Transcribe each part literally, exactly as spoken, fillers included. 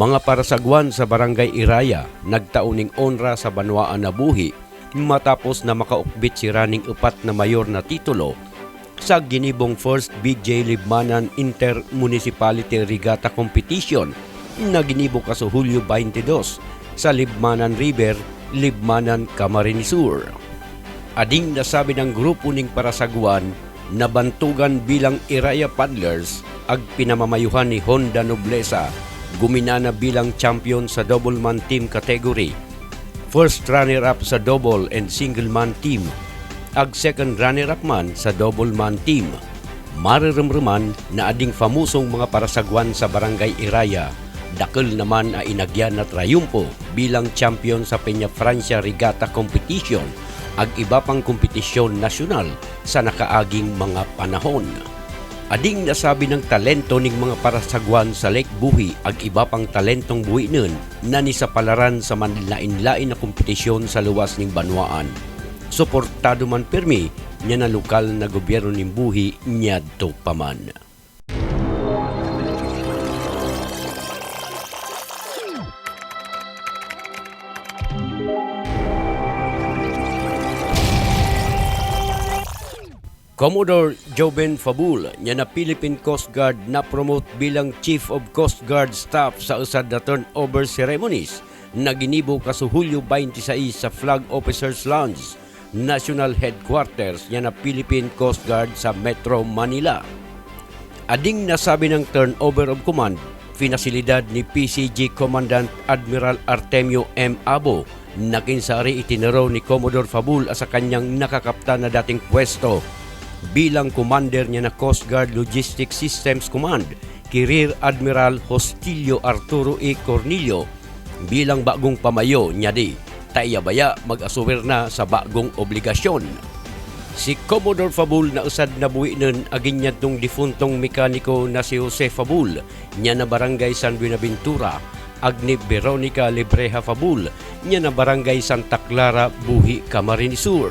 Mga parasagwan sa Barangay Iraya nagtao ning onra sa banwaan a buhi matapos na makaukbit sira ning epat na mayor na titulo sa ginibong First B J Libmanan Inter-Municipality Regatta Competition na ginibo kaso Hulyo baynte dos sa Libmanan River, Libmanan, Camarines Sur. Ading nasabi ng grupo ning parasagwan na bantugan bilang Iraya Paddlers ag pinamamayuhan ni Honda Nobleza, guminana bilang champion sa double man team category, first runner-up sa double and single man team, ag second runner-up man sa double man team. Mareremreman na ading famusong mga parasagwan sa Barangay Iraya, dakel naman a inagyan na trayumpo bilang champion sa Peñafrancia Regatta Competition ag iba pang kompetisyon nasyonal sa nakaaging mga panahon. Ading nasabi ng talento ning mga parasagwan sa Lake Buhi ag iba pang talentong buinön na nisapalaran sa manlain-lain a kompetisyon sa luwas ning banwaan. Suportado man pirmi niyan a lokal na gobyerno ning buhi niadto pa man. Commodore Joven Fabul, niyan a Philippine Coast Guard, na-promote bilang Chief of Coast Guard Staff sa usad a turnover ceremonies na ginibo kaso Hulyo baynte sais sa Flag Officers Lounge, National Headquarters niyan a Philippine Coast Guard sa Metro Manila. Ading nasabi ng turnover of command, finasilidad ni P C G Commandant Admiral Artemio M. Abo, na kinsa ari itinuro ni Commodore Fabul a sa kanyang nakakaptan na dating puwesto bilang commander niyan a Coast Guard Logistics Systems Command, ki Rear Admiral Hostilio Arturo E. Cornillo, bilang bagong pamayo niya di, ta iya baya mag-asumir na sa bagong obligasyon. Si Commodore Fabul na usad na buinön a ginyantong difuntong mekaniko na si Jose Fabul, niyan a Barangay San Buenaventura, ag ni Veronica Lebreja Fabul, niyan a Barangay Santa Clara, Buhi, Camarines Sur.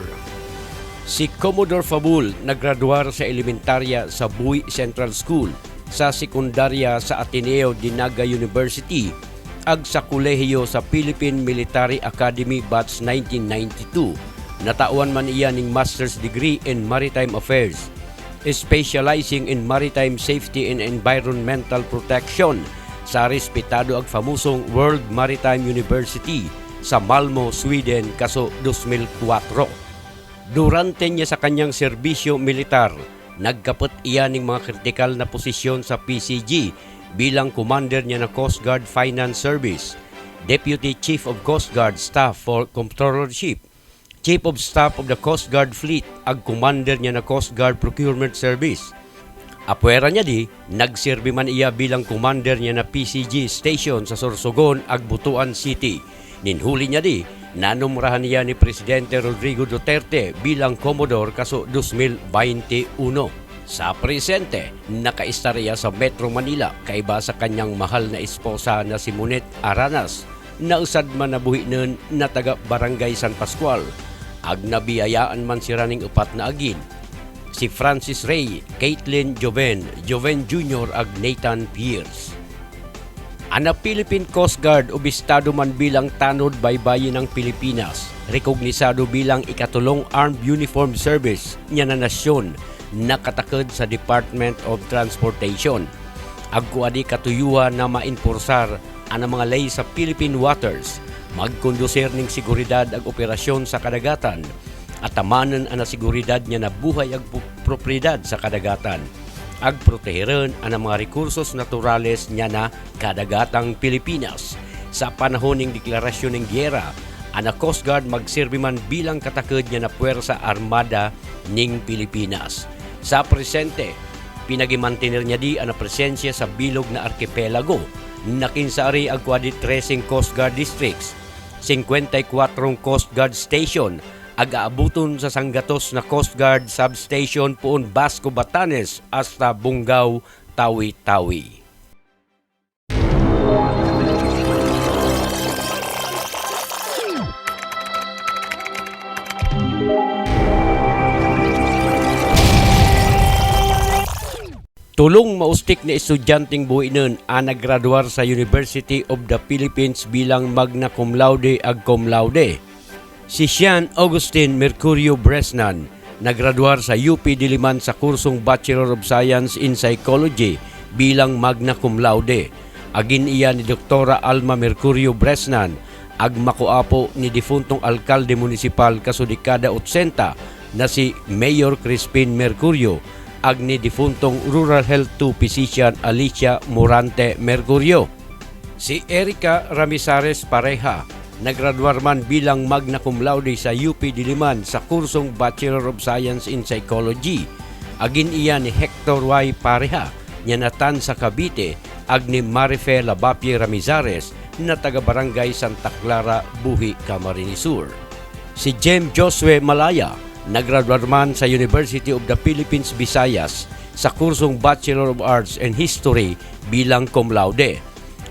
Si Commodore Fabul nagraduar sa elementarya sa Buhi Central School, sa sekundarya sa Ateneo de Naga University, ag sa kolehiyo sa Philippine Military Academy batch nineteen ninety-two. Natawan man iya ning master's degree in maritime affairs, specializing in maritime safety and environmental protection, sa respetado ag famusong World Maritime University sa Malmö, Sweden, kaso dos mil kuwatro. Durante niya sa kanyang serbisyo militar, nagkapet iya ning mga kritikal na posisyon sa P C G, bilang commander niyan a Coast Guard Finance Service, Deputy Chief of Coast Guard Staff for Controllership, Chief of Staff of the Coast Guard Fleet, ag commander niyan a Coast Guard Procurement Service. Apuera niya di, nagserbi man iya bilang commander niyan a P C G station sa Sorsogon ag Butuan City. Nin huli niya di, nanombrahan iya ni Presidente Rodrigo Duterte bilang Commodore kaso dos mil baynte uno. Sa presente, nakaestar iya sa Metro Manila, kaiba sa kanyang mahal na esposa na si Monet Aranas, na usad man a buinön na taga Barangay San Pascual, ag nabiyayaan man sira ning epat na agin, si Francis Rey, Caitlin Joven, Joven Junior, ag Nathan Pierce. An a Philippine Coast Guard obistado man bilang tanod baybayin ng Pilipinas, rekognisado bilang ikatulong armed uniform service niyan a nasyon, nakataked sa Department of Transportation. Agko a di katuyoan na maenporsar an a mga ley sa Philippine waters, magkondusir ning seguridad ag operasyon sa kadagatan, at tamanen an a seguridad niyan a buhay ag pu-, propiedad sa kadagatan, ag proteheren an a mga rekursos naturales niyan a kadagatang Pilipinas. Sa panahon ning deklarasyon ning giyera, an a Coast Guard magserbi man bilang kataked niyan a puwersa armada ning Pilipinas. Sa presente, pinagimantener niya di an a presensya sa bilog na arkipelago, na kinsa ari agko a di treseng Coast Guard Districts, singkwenta y kuwatrong Coast Guard Station, ag aaboton sa sanggatos na Coast Guard Substation poon Basco, Batanes, asta Bongao, Tawi-Tawi. Tulung maustik na estudyanteng buinun a nagraduar sa University of the Philippines bilang magna cum laude ag cum laude. Si Sean Augustin Mercurio Bresnan, nagraduar sa U P Diliman sa kursong Bachelor of Science in Psychology bilang magna cum laude. Agin iya ni Doktora Alma Mercurio Bresnan, ag makuapo ni difuntong alkalde munisipal kaso dekada otsenta na si Mayor Crispin Mercurio, ag ni difuntong Rural Health two physician Alicia Morante Mercurio. Si Erica Ramizares Pareja, nagraduar man bilang magna cum laude sa U P Diliman sa kursong Bachelor of Science in Psychology. Agin iya ni Hector Y Pareja, nya natan sa Cavite, ag ni Marife Labapie Ramizares, na taga Barangay Santa Clara, Buhi, Camarines Sur. Si Jem Josue Malaya, nagraduar man sa University of the Philippines Visayas sa kursong Bachelor of Arts and History bilang cum laude.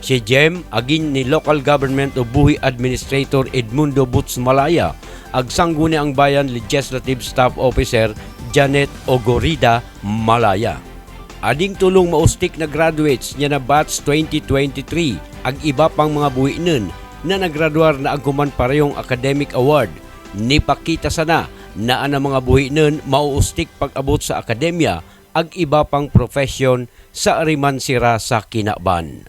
Si Jem, agin ni Local Government of Buhi Administrator Edmundo Boots Malaya, ag Sangguniang Bayan Legislative Staff Officer Janet Ogorida Malaya. Ading tulung maustik na graduates nya na batch twenty twenty-three, ag iba pang mga buinun na nagraduar na agkuman parehong academic award, nipakita sana na ana mga buinun mauustik pag-abot sa akademya, ag iba pang profesyon sa ariman sira sa kinaban.